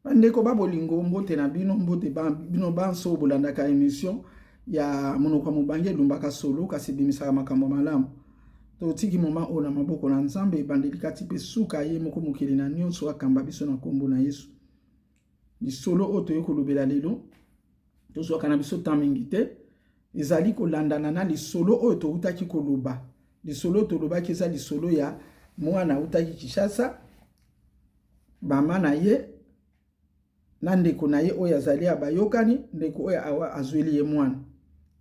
Bandeko ba bolingo, mbote na bino, mbote ba, bino banso bolandaka emission ya monoko ya mobange elumbaka solo kasi ebimisaka makambo malamu. Totiki moma oyo na maboko na Nzambe, ebandeli kati mpe suka, ye moko mokeli na nyonso akamba biso na nkombo na Yesu. Lisolo oyo toyei kolobela lelo, tozwaka na biso temps mingi te, ezali kolandana na lisolo oyo toutaki koloba. Lisolo oyo tolobaki eza lisolo ya mwana autaki Kinshasa, mama na ye na ndeko na ye oyo azali ya bayokani, ndeko oyo awa azweli ye mwana.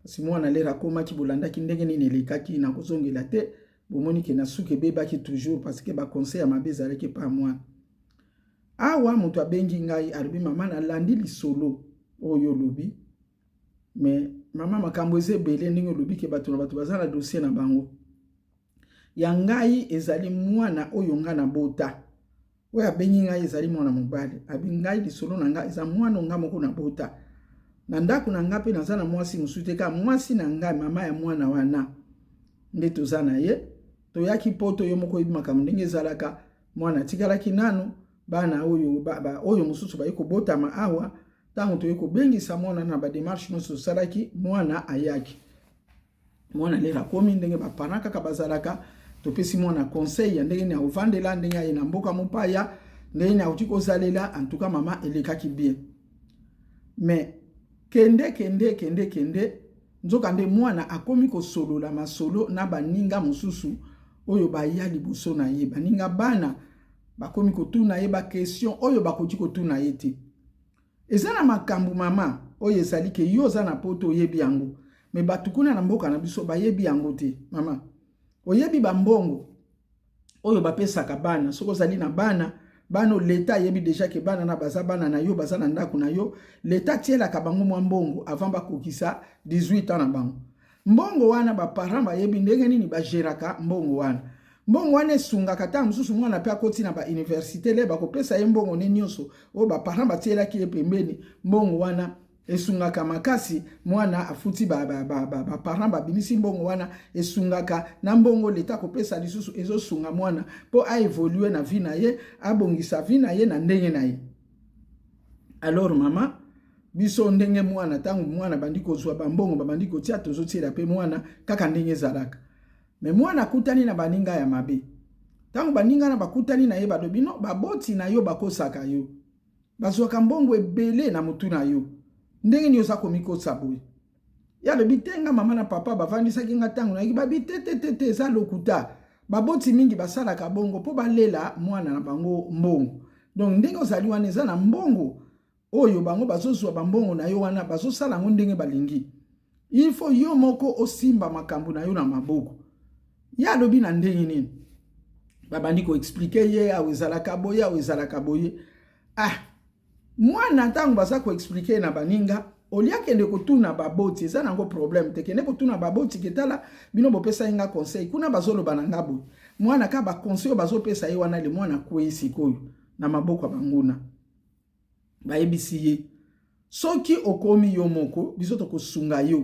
Kasi mwana lere akomaki, bolandaki ndenge nini elekaki, na kozongela te, bomoni ke na suka ebebaki toujours parce que ba conseil ya mabe ezalaki epa ya mwana. Awa moto abengi ngai alobi, mama nalandi lisolo oyo olobi, mais mama makambo eza ebele ndenge olobi ke bato na bato baza na dossier na bango. Ya ngai ezali mwana oyo ngai nabota. Oyo abengi ngai ezali mwana mobali. Abi ngai lisolo na ngai eza mwana ngai moko nabota. Na ndako na ngai mpe naza na mwasi mosusu te, kaka mwasi na ngai, mama ya mwana wana nde toza na ye. Toyaki poto, yo moko oyebi makambo ndenge ezalaka. Mwana atikalaki nanu, bana oyo ba, ba, oyo mosusu baye kobotama awa. Ntango toye kobengisa mwana na ba demarche nyonso tosalaki, mwana ayaki. Mwana lere akomi ndenge bapana kaka bazalaka, topesi mwana conseil ya ndenge nini akovandela, ndenge aye na mboka mopaya, ndenge nini akoki kozalela. En tout cas mama elekaki bien, mais kende kende kende kende, nzoka nde mwana akomi kosolola masolo na baninga mosusu oyo baya liboso na ye. Baninga bana bakomi kotuna ye ba question oyo bakoki kotuna ye te. Eza na makambo mama oyo ezali ke yo oza na poto oyebi yango, me bato kuna na mboka na biso bayebi yango te. Mama, oyebi bambongo oyo bapesaka bana soki ozali na bana, bana leta ayebi deja ke bana na baza bana na yo, baza na ndako na yo, leta atielaka bango mwa mbongo avant bakokisa 18 ans na bango. Mbongo wana baparent bayebi ndenge nini bageraka mbongo wana. Mbongo wana esungaka ntango mosusu mwana mpe akoti na bauniversité, le bakopesa ye mbongo ne nyonso oyo baparent batielaki ye pembeni. Mbongo wana esungaka makasi mwana afuti baparent ba, ba, ba, ba babimisi mbongo wana, esungaka na mbongo leta kopesa lisusu, ezosunga mwana mpo aevolue na vie na ye, abongisa vie na ye na ndenge na ye. Alors mama, biso ndenge mwana, ntango mwana bandi kozwa bambongo babandi kotia, tozotiela mpe mwana kaka ndenge ezalaka. Me mwana akutani na baninga ya mabe. Ntango baninga na bakutani na ye, balobi no, baboti na yo bakosaka yo, bazwaka mbongo ebele na motu na yo, ndenge nini oza komikosa boye? Ye alobi te, nga mama na papa bavandisaki nga ntango nayaki, babi te te te te, eza lokuta. Baboti mingi basalaka bongo mpo balela mwana na bango mbongo. Donc ndenge ozali wana eza na mbongo oyo bango bazozwa, bambongo na yo wana bazosala yango ndenge balingi. Il faut yo moko osimba makambo na yo na maboko. Ye alobi na ndenge nini? Babandi koexplike ye, awa ezalaka boye, awa ezalaka boye. Ah, mwana ntango baza koexplike na baninga, olia kende kotuna baboti, eza nango problème te, kende kotuna baboti ke tala bino bopesaki nga conseil, kuna bazoloba na nga boye. Mwana ka baconseil oyo bazopesa ye wana, le mwana akwei sikoyo na maboko ya banguna. Bayebisi ye, soki okomi yo moko, biso tokosunga yo.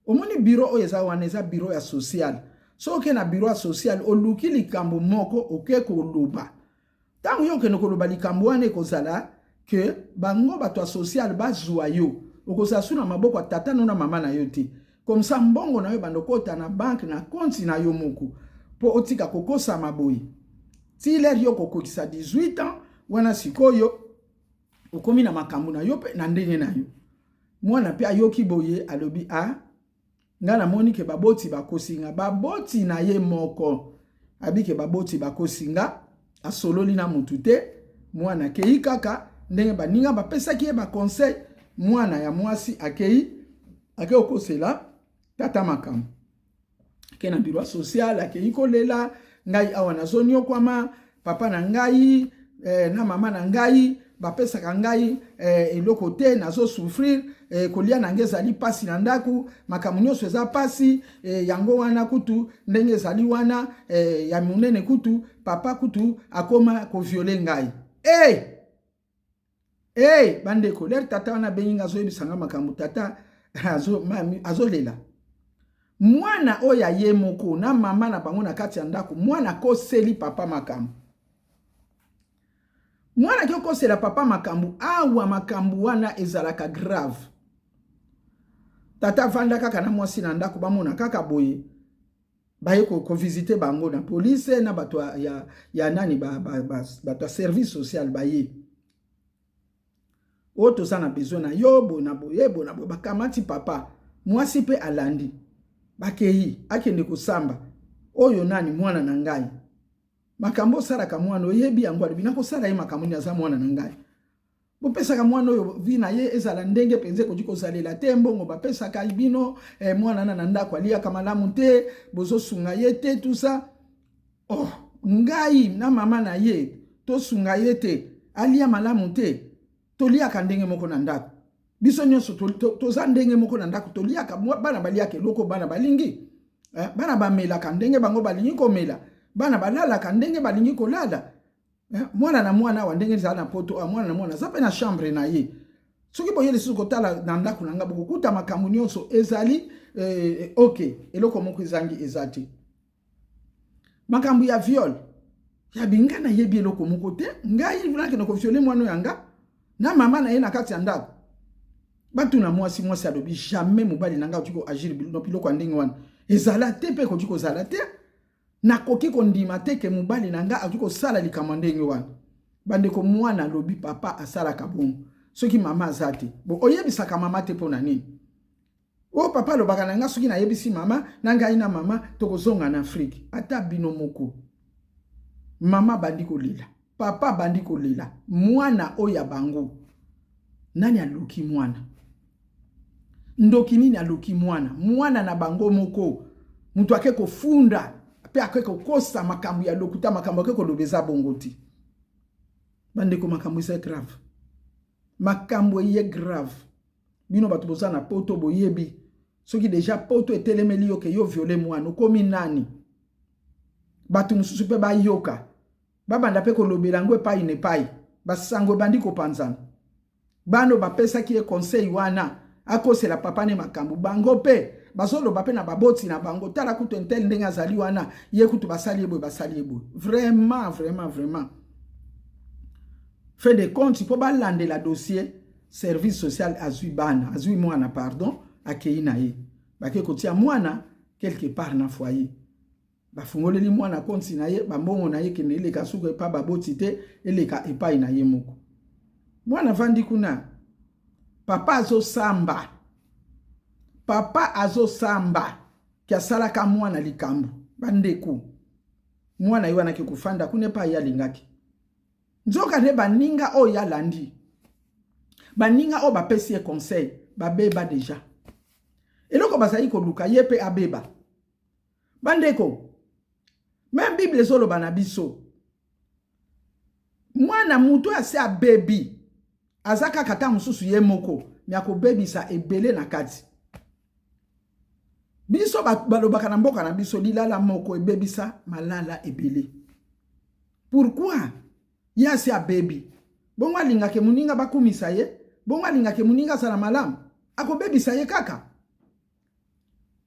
Omoni biro oyo eza wana, eza biro ya social. Soki oke na biro ya social, oluki likambo moko, oke koloba. Ntango yo okende koloba likambo wana, ekozala ke bango bato ya social bazwa yo, okozala su na maboko ya tata no na mama na yo te. Comme ça mbongo na yo ebanda okota na banke na konti na yo moko, mpo otika kokosama boye. Ti lere yo kokokisa 18 ans wana, sikoyo okomi na makambo na yo mpe na ndenge na yo. Mwana mpe ayoki boye, alobi a nga namoni ke baboti bakosi nga. Baboti na ye moko abi ke baboti bakosi nga, asololi na mutu te. Mwana akei kaka ndenge baninga bapesaki ye baconseil. Mwana ya mwasi akei, akei kokosela tata makambo, ake na biro social, akei kolela, ngai awa nazoniokwama, papa na ngai na mama na ngai bapesaka ngai eloko te, nazosouffrir, kolia na ngai ezali mpasi na ndako, makambo nyonso eza mpasi, yango wana kutu ndenge ezali wana, ya monene kutu papa kutu akoma koviole ngai. Hey! Hey, bandeko, lere tata wana abengi nga, azoyebisa nga makambo, tata azolela. Mwana oyo ya ye moko na mama na bango na kati ya ndako, mwana akoseli papa makambo. Mwana ake kokosela papa makambo awa, makambo wana ezalaka grave. Tata avanda kaka na mwasi na ndako, bamona kaka boye, baye kovisite bango na police na bato ya nani, bato ya service social baye: "Oyo toza na besoin na yo boye na boye, boye na boye." Bakamati papa, mwasi mpe alandi, bakei, akende kosamba. "Oyo nani? Mwana na ngai. Makambo osalaka mwana, oyebi yango?" Alobi: "Nakosala ye makambo nini? Aza mwana na ngai. Bopesaka mwana oyo vie na ye ezala ndenge mpenza ekoki kozalela te. Mbongo bapesaka bino, mwana na ndako aliaka malamu te, bozosunga ye te, tout ça." "Oh, ngai na mama na ye tosunga ye te, alia malamu te? Toliaka ndenge moko na ndako, biso nyonso toza ndenge moko na ndako. Toliaka, bana baliaka eloko bana balingi, bana bamelaka ndenge bango balingi komela, bana balalaka ndenge balingi kolala. Mwana na mwana awa, ndenge ezala na Poto awa, mwana na mwana aza mpe na chambre na ye. Soki boye lisusu kotala na ndako na nga, bokokuta makambo nyonso ezali ok, eloko moko ezangi eza te." Makambo ya viol ya binga, nayebi eloko moko te. Ngai nakende kovioler mwana oyo ya nga na mama na ye na kati ya ndako?" Batuna mwasi, mwasi alobi: "Jamais mobali na ngai akoki koagir biloko ya ndenge wana. Ezala te mpe ekoki kozala te. Nakoki kondima te ke mobali na ngai akoki kosala likambo ya ndenge wana." Bandeko, mwana alobi papa asalaka bongo soki mama aza te. Bo oyebisaka mama te mpo na nini? Oyo papa alobaka na nga, soki nayebisi mama na ngai na mama, tokozonga na Afrike. Ata bino moko. Mama bandi kolela, papa bandi kolela. Mwana oyo ya bango, nani aluki mwana? Ndoki nini aluki mwana? Mwana na bango moko, moto ake kofunda mpe ake kokosa makambo ya lokuta, makambo ake koloba eza bongo te. Bandeko, makambo eza grave, makambo eye grave. Bino bato boza na Poto, boyebi soki déjà Poto etelemeli yo ke yo violer mwana, okomi nani? Bato mosusu mpe bayoka, babanda mpe kolobela yango epai na epai, basango ebandi kopanzana. Bano bapesaki ye conseil wana akosela papa ne makambo, bango mpe bazoloba mpe na baboti na bango: "Tala kutu un tel ndenge azali wana, ye kutu basali ye boye, basali ye boye." Vraiment, vraiment, vraiment, fin de compte, mpo balandela dossier, service social azwi bana, azwi mwana, pardon, akei na ye, bake kotia mwana quelque part na foyer. Bafungoleli mwana compte na ye, bambongo na ye kende eleka suku epai baboti te, eleka epai na ye moko. Mwana avandi kuna, papa azosamba, papa azosamba ke asalaka mwana likambo. Bandeko, mwana ye wana ake kofanda kuna epai ye alingaki. Nzoka nde baninga oyo alandi, baninga oyo bapesi ye conseil, babeba déjà. Eloko bazali koluka, ye mpe abeba. Bandeko, même Bible ezoloba na biso, mwana mutu oyo ase abebi, aza kaka ta mosusu ye moko, me akobebisa ebele na kati. Biso balobaka na mboka na biso: lilala moko ebebisa malala ebele. Pourquoi ye asi abebi bongo, alingaka moninga bakumisa ye bongo, alingaka moninga azala malamu, akobebisa ye kaka?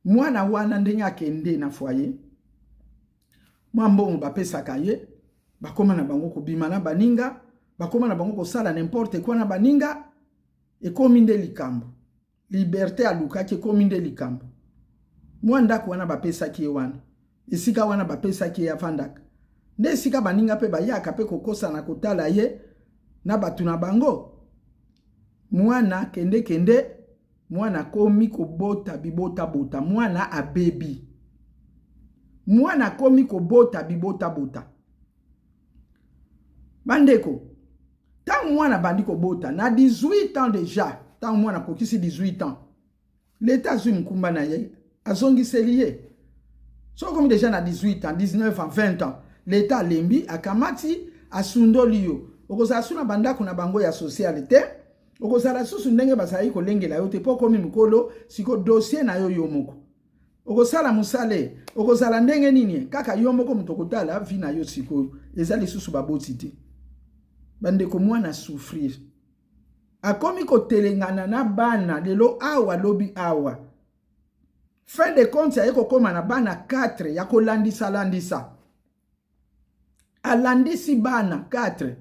Mwana wana, ndenge akende na foyer, mwa mbongo bapesaka ye, bakóma na bango kobima na baninga, bakóma na bango kosala n'importe quoi na baninga. Ekómi nde likambo, liberté alukaki ekómi nde likambo. Mwa ndako wana bapesaki ye wana, esika wana bapesaki ye afandaka, nde esika baninga mpe bayaka mpe kokosana kotala ye na bato na bango. Mwana kende kende, mwana akomi kobota bibotabota, mwana abebi, mwana akomi kobota bibotabota. Bandeko, ntango mwana abandi kobota na 18 ans déjà, ntango mwana akokisi 18 ans, leta azwi mokumba na ye, azongiseli ye. Soki okomi déjà na 18 ans, 19 ans, 20 ans, leta alembi, akamati, asundoli yo. Okozala su na bandako na bango ya sociale te, okozala susu ndenge bazalaki kolengela yo te, mpo okomi mokolo. Siko dossier na yo, yo moko okosala mosala, okozala ndenge nini? Kaka yo moko moto okotala vie na yo. Sikoyo eza lisusu baboti te. Bandeko, mwana souffrir, akomi kotelengana na bana lelo awa, lobi awa. Fin de compte, aye kokóma na bana 4 ya kolandisa-landisa. Alandisi bana 4.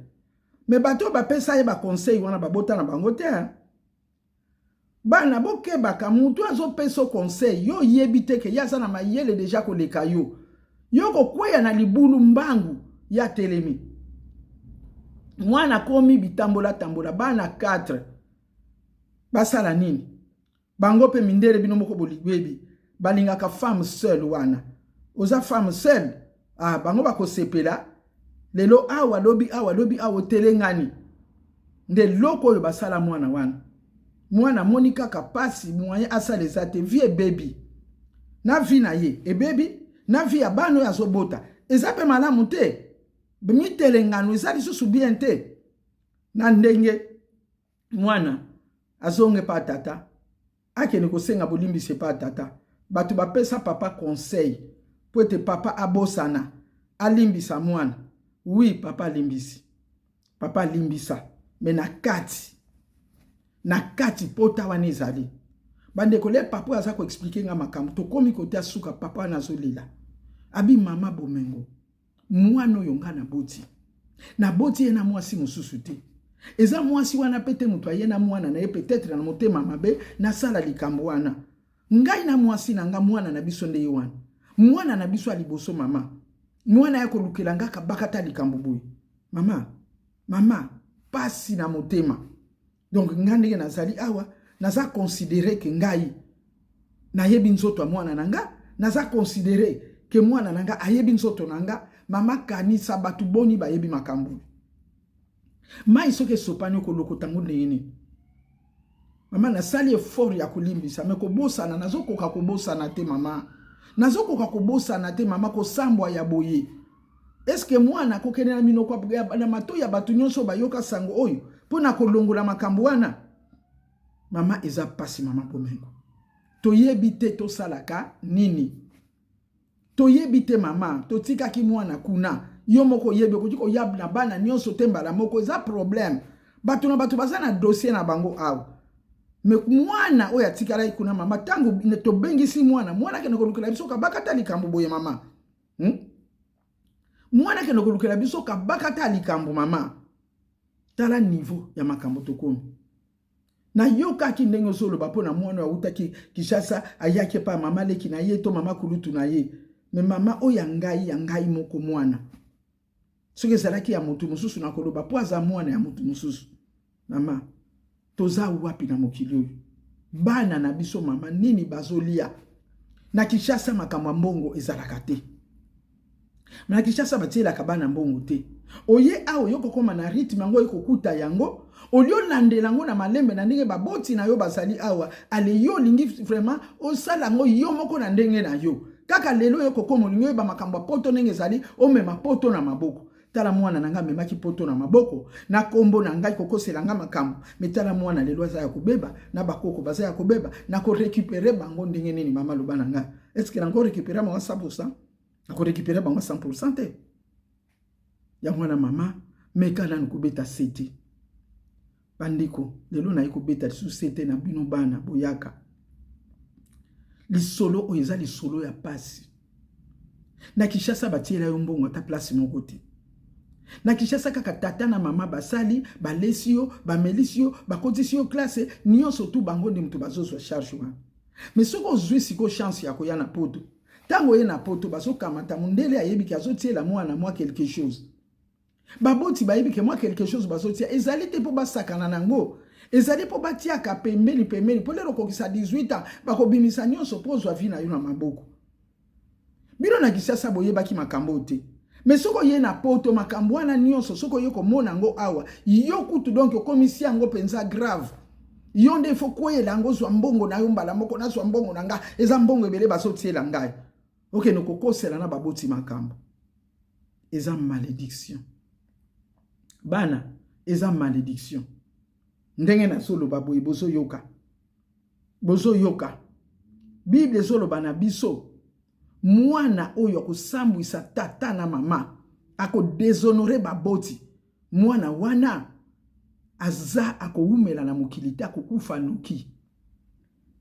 Mais bato oyo bapesa ye baconseil wana babota na bango te. Bana, bokebaka, mutu azopesa conseil, yo oyebi te ke ye aza na mayele deja koleka yo. Yo kokweya na libulu mbangu ya telemi. Mwana akomi bitambola tambola, bana 4 basala nini? Bango mpe mindele, bino moko boyebi, balingaka femme seule. Wana oza femme seule, ah, bango bakosepela lelo awa, lobi awa, lobi awa, otelengani. Nde loko oyo basala mwana wana, mwana amoni kaka pasi, moyen asala eza te. Vie ebebi na vie na ye, ebebi na vie ya bana oyo azobota. Eza mpe malamu te, mitelengano eza lisusu bien te. Na ndenge mwana azonge pa tata, akende kosenga bolimbisi epa tata. Bato bapesa papa conseil po ete papa abosana, alimbisa mwana. Oui, papa alimbisi, papa alimbisa, mais na kati, na kati pota wana ezali. Bandeko, le papa oyo aza koexpliquer nga makambo, tokomi kote asuka. Papa wana azolela, abi: "Mama Bomengo, mwana oyo nga naboti, naboti ye na mwasi mosusu te. Eza mwasi wana mpe te moto aye na mwana na ye, peut-être na motema mabe nasala likambo wana. Ngai na mwasi na nga, mwana na biso nde ye wana, mwana na biso ya liboso. Mama, mwana ya kolukela nga kabaka ta likambo boye. Mama, mama, pasi na motema. Donc nga ndenge nazali awa, naza considéré ke ngai nayebi nzoto ya mwana na nga, naza considéré ke mwana na nga ayebi nzoto na nga. Mama, kanisa bato boni bayebi makambo. Mai soki esopani, okolokota ngo ndenge nini? Mama, nasali effort ya kolimbisa, mais kobosana, nazokoka kobosana te. Mama, nazokoka kobosana te. Mama, kosambwa ya boye, eske mwana akokende na minoko na matoi ya bato nyonso bayoka sango oyo mpo na kolongola makambo wana? Mama, eza pasi. Mama Bomengo, toyebi te tosalaka nini, toyebi te. Mama, totikaki mwana kuna, yo moko oyebi, okoki koya na bana nyonso te mbala moko, eza problème. Bato na bato baza na dossier na bango awa. Mais mwana oyo atikalaki kuna, mama, ntango tobengisi mwana, mwana akende kolukela biso kabaka ta likambo boye, mama, Mwana akende kolukela biso kabaka ta likambo. Mama, tala niveau ya makambo tokomi. Nayokaki ndenge ozoloba mpo na mwana oyo awutaki Kinshasa, ayaki epai mama leki na ye to mama kulutu na ye. Mais mama, oyo ya ngai, ya ngai moko mwana, soki ezalaki ya motu mosusu, nakoloba mpo aza mwana ya motu mosusu. Mama, toza wapi na mokili oyo? Bana na biso, mama, nini bazolia na Kinshasa? Makambo ya mbongo ezalaka te na Kinshasa, batielaka bana mbongo te. Oye awa, oyo kokóma na rythme yango, ekokuta yango olie, olandela yango na malembe na ndenge baboti na yo bazali awa. Ale, yo olingi vraiment osala yango yo moko na ndenge na yo. Kaka lelo oyo kokóma, olingi oyeba makambo ya poto ndenge ezali, omema poto na maboko. Tala mwana na ngai, amemaki poto na maboko na nkombo na ngai, kokosela nga makambo. Mais tala mwana lelo aza ya kobeba, na bakoko baza ya kobeba. Na korécupérer bango ndenge nini? Mama, loba na ngai, est-ce nango récupérer bango 100? Nakorécupérer bango 100 te. Yango wana, mama, meka nanu kobeta sete. Bandeko, lelo naye kobeta lisusu sete na bino. Bana, boyaka lisolo oyo, eza lisolo ya pasi. Na Kinshasa batiela yo mbongo ata place moko te. Na Kinshasa kaka tata na mama basali, balesi yo, bamelisi yo, bakotisi yo classe, nyonso tu bango nde moto bazozwa charge wana. Mais soki ozwi sikoyo chance ya koya na poto, ntango oye na poto, bazokamata mondele, ayebiki azotiela mwana mwa quelque chose. Baboti bayebi ke mwa quelque chose bazotia ezali te mpo basakana nango, ezali mpo batiaka pembeni pembeni, mpo lelo okokisa 18 ans, bakobimisa nyonso mpo ozwa vie na yo na maboko. Bino na Kinshasa boyebaki makambo te. Mais soki oye na poto, makambo wana nyonso, soki oye komona yango awa, yo kutu donc okomisi yango mpenza grave. Yo nde faut kweyela yango, ozwa mbongo na yo mbala moko. Nazwa mbongo na nga, eza mbongo ebele bazotiela ngai, okende kokosela na baboti makambo. Eza malédiction, bana, eza malédiction. Ndenge nazoloba boye, bozoyoka, bozoyoka. Bible ezoloba na biso, mwana oyo akosambwisa tata na mama, akodéshonorer baboti, mwana wana aza akowumela na mokili te, akokufa noki.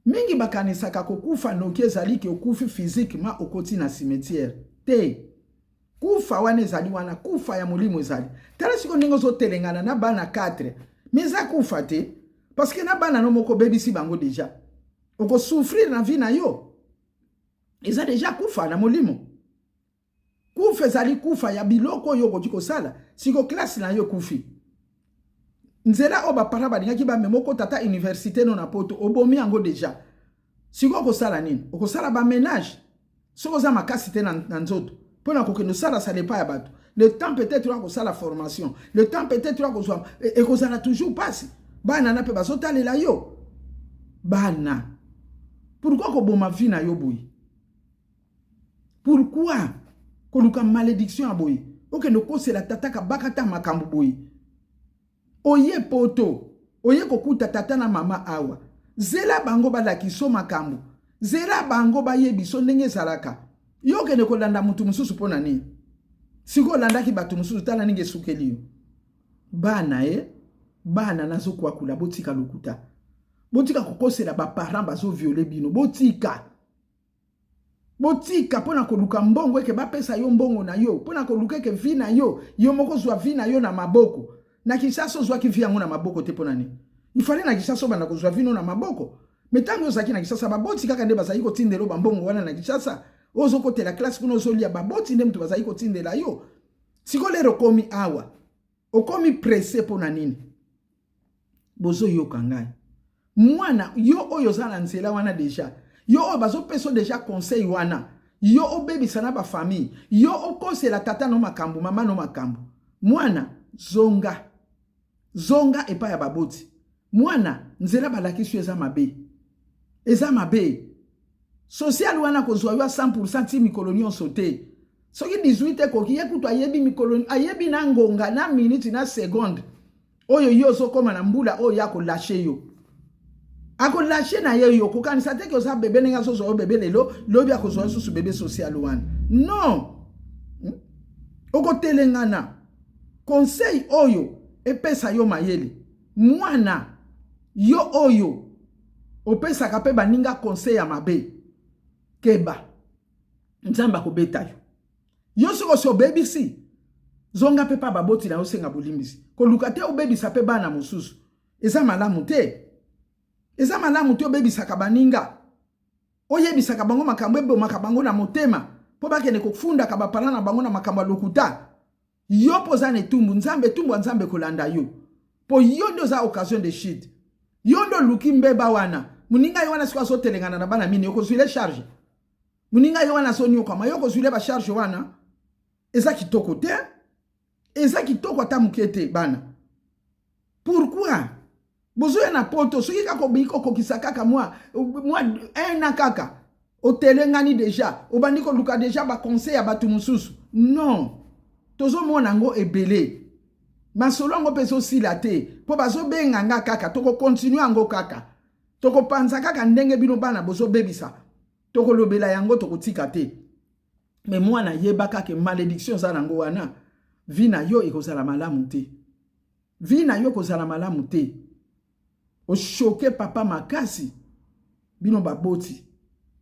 Mingi bakanisaka kokufa noki ezali ke okufi physiquement, okoti na cimetière te. Kufa wana ezali wana, kufa ya molimo ezali. Tala sikoyo ndenge ozotelengana na bana 4, mais eza kufa te, parce que na bana no moko obebisi bango deja. Okosouffrir na vie na yo. Eza deja kufa na molimo. Kufa ezali kufa ya biloko oyo okoki kosala. Siko classe na yo ekufi. Nzela oyo baparent balingaki bamema okota ata université no na poto, obomi yango deja. Sikoyo okosala nini? Okosala ba ménage. Soki oza makasi te na nzoto mpo na kokende osalasala epai ya bato, le temps peut-être oya kosala formation, le temps peut-être oya kozwa, ekozala toujours mpasi. Bana na mpe bazotalela yo. Bana, pourquoi koboma vie na yo boye? Pourquoi koluka malédiction ya boye? Okende okosela tata kabaka ta makambo boye. Oye poto, oye kokuta tata na mama awa. Zela bango balakiso makambo. Zela bango bayebiso ndenge ezalaka. Yo okende kolanda mutu mosusu mpo na nini? Sikoyo olandaki bato mosusu, tala ndenge esukeli yo. Bana e, bana nazokwakula, botika lokuta. Botika kokosela ba parents bazoviole bino. Botika. Botika mpo na koluka mbongo eke bapesa yo mbongo na yo, mpo na koluka eke vie na yo, yo moko zwa vie na yo na maboko. Na Kinshasa ozwaki vie yango na maboko te mpo na nini? Il fallait na Kinshasa obanda kozwa vie no na maboko. Mais ntango ozalaki na Kinshasa, baboti kaka nde bazalaki kotindela yo bambongo wana na Kinshasa. Ozokotela classe kuna ozolia, baboti nde moto bazalaki kotindela yo. Sikoyo lero okomi awa, okomi presse mpo na nini? Bozoyoka ngai. Mwana, yo oyo oza na nzela wana deja, yo oyo bazopesa deja conseil wana, yo obebisa na ba famille, yo okosela tata no makambo, mama no makambo. Mwana, zonga. Zonga epai ya baboti. Mwana, nzela balakisi yo eza mabe. Eza mabe. Social wana kozwa yo 100% ti mikolo nyonso te. Soki 18 ekoki, ye kutu ayebi mikolo, ayebi na ngonga, na minute, na seconde. Oyo yo ozokoma na mbula oyo ya kolashe yo. Akolashe na ye yo, kokanisa te ke oza bebe ndenge azozwa yo bebe lelo, lobi akozwa yo susu bebe social wana. Non. Okotelengana. Conseil oyo epesa yo mayele. Mwana, yo oyo opesaka pe baninga conseil ya mabe. Keba. Nzambe akobeta yo. Yo soki osi obebisi, zonga pe pa baboti na yo senga bolimbisi. Koluka te obebisa pe bana mosusu. Eza malamu te. Eza malamu te obebisaka baninga. Oyebisaka bango makambo ebomaka bango na motema po bakende kofundaka ba parents na bango na makambo ya lokuta. Yo po oza na etumbu, Nzambe, etumbu ya Nzambe ekolanda yo. Po yo nde oza occasion de chute. Yo nde oluki mbeba wana. Moninga ye wana sikoyo azotelengana na bana mini, okozwile charge. Moninga ye wana azonyokwama, yo okozwile ba charge wana. Eza kitoko te. Eza kitoko ata moke te bana. Pourquoi? Bozoya na poto, soki kaka obiki kokokisa kaka mwa un an kaka, otelengani deja, obandi koluka deja ba conseil ya bato mosusu. Non, tozomona yango ebele. Masolo yango mpe ezosila te, mpo bazobenga nga kaka, tokokontinue yango kaka. Tokopanza kaka ndenge bino bana bozobebisa. Tokolobela yango, tokotika te. Mais mwana yeba kaka malédiction eza nango wana, vie na yo ekozala malamu te. Vie na yo kozala malamu te. Oshoke papa makasi. Bino baboti.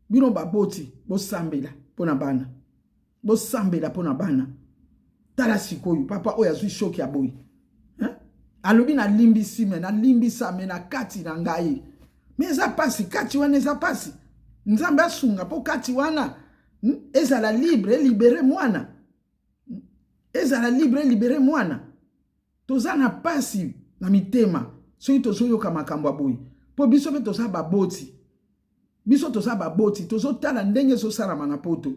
Bino baboti bosambela pona bana. Bosambela pona bana. Tala sikoyo papa oyo azwi choc ya boye. Hein? Alobi na limbisi me na limbisa me na kati na ngai. Mais eza pasi, kati wana eza pasi. Nzambe asunga po kati wana ezala libre, libere mwana. Ezala libre, libere mwana. Toza na pasi na mitema soki tozoyoka makambo ya boye. Po biso pe toza baboti. Biso toza baboti, tozotala ndenge ezosalama na poto.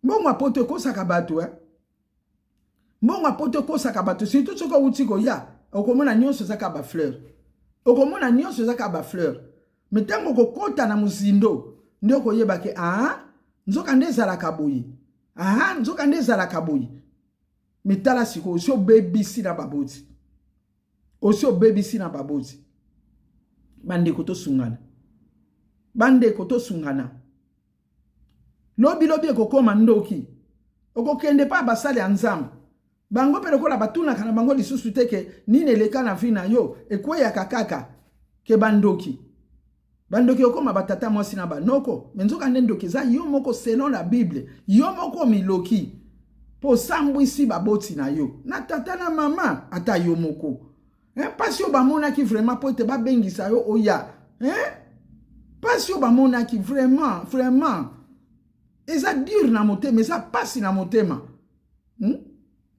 Mbongo ya poto ekosaka bato, eh? Mbongo ya poto ekosaka bato, surtout soki outi koya, okomona nyonso eza kaka ba fleur. Okomona nyonso eza kaka ba fleur. Mais tango okokota na mozindo, nde okoyeba ke, ah, nzoka nde ezalaka boye. Ah, nzoka nde ezalaka boye. Mais tala sikoyo, osi obebisi na baboti. Osi obebisi na baboti. Bandeko tosungana. Bandeko tosungana. Lobi lobi ekokoma ndoki. Okokende pa basali ya Nzambe. Bango pe lokola batunaka na bango lisusu te ke nini eleka na vie na yo, ekweyaka kaka ke bandoki. Bandoki okoma batata mwasi na banoko, mais nzoka nde ndoki eza yo moko selon la Bible. Yo moko omiloki. Mpo osambwisi baboti na yo na tata na mama, ata yo moko. Mpasi oyo bamonaki vraiment mpo ete babengisa yo oya. Mpasi oyo bamonaki vraiment, vraiment eza dur na motema, eza pasi na motema.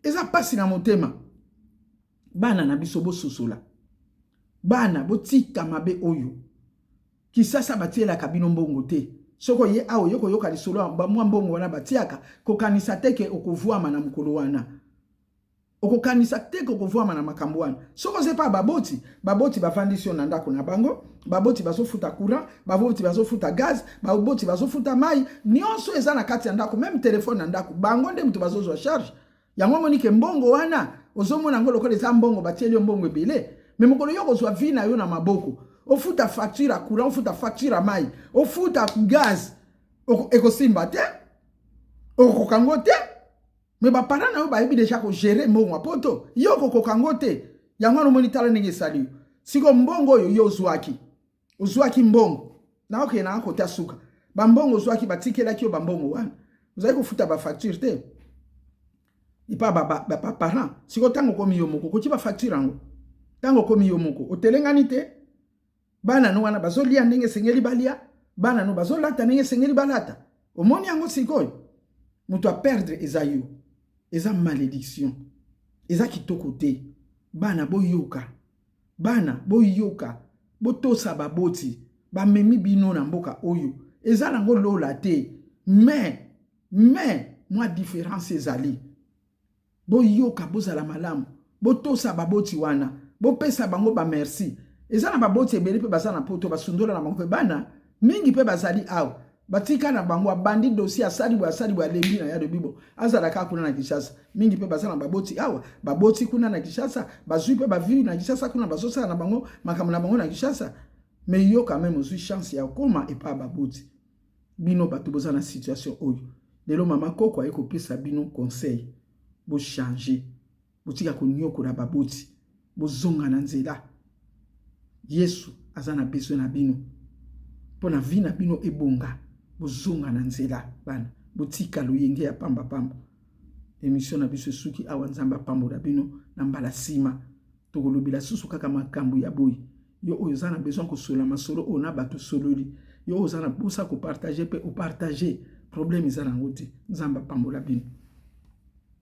Eza pasi na motema. Bana na biso, bososola. Bana, botika mabe oyo. Kisasa batielaka bino mbongo te. Soki oye awa, oye koyoka lisolo, bamwa mbongo wana batiaka, kokanisa te ke okovwama na mokolo wana. Okokanisa te ke okovwama na makambo wana. Soki oza epa baboti, baboti bavandisi yo na ndako na bango, baboti bazofuta courant, baboti bazofuta gaz, baboti bazofuta mai, nyonso eza na kati ya ndako, même téléphone na ndako, bango nde moto bazozwa charge. Yango omoni ke mbongo wana, ozomona yango lokola eza mbongo batieli yo, mbongo ebele. Mais mokolo yo kozwa vie na yo na maboko, ofuta facture ya courant, ofuta facture ya mai, ofuta gaz, ekosimba te, okokoka yango te. Mais baparent na yo bayebi déjà kogérer mbongo ya poto, yo okokoka yango te. Yango wana omoni, tala ndenge esali yo siko. Mbongo oyo yo ozwaki, ozwaki mbongo na okende nanga kota suka, bambongo ozwaki, batikelaki yo bambongo wana, ozali kofuta bafacture te epa baparent. Sikoyo ntango okomi yo moko, okoki bafacture yango. Ntango okomi yo moko, otelengani te. Bana no wana bazolia ndenge esengeli balia, bana no bazolata ndenge esengeli balata. Omoni yango sikoyo, moto aperdre eza yo, eza malédiction, eza kitoko te. Bana, boyoka. Bana, boyoka, botosa baboti bamemi bino na mboka oyo. Eza nango lola te, mais mwa différence ezali. Boyoka, bozala malamu, botosa baboti wana, bopesa bango bamerci. Eza na baboti ebele mpe baza na poto, basundola na bango mpe bana mingi mpe bazali awa, batika na bango. Abandi dossier, asali boye, asali boye, alembi na ya lobi bo azala kaka kuna na Kinshasa. Mingi mpe baza na baboti awa, baboti kuna na Kinshasa, bazwi mpe bavie na Kinshasa kuna, bazosala na bango makambo na bango na Kinshasa. Mais yo quand même ozwi chance ya okóma epai ya baboti. Bino bato boza na situation oyo lelo, mama koko aye kopesa bino conseil: bochange, botika konyokola baboti, bozonga na nzela. Yesu aza na besoin na bino mpo na vie na bino ebonga. Bozonga na nzela, bana, botika loyenge ya pambapamba. Émission na biso esuki awa. Nzambe apambola bino. Na mbala nsima tokolobela susu kaka makambo ya boye. Yo oyo oza na besoin kosola masolo oyo na bato, sololi. Yo oyo oza na mposa kopartage mpe opartage, problème eza nango te. Nzambe apambola bino.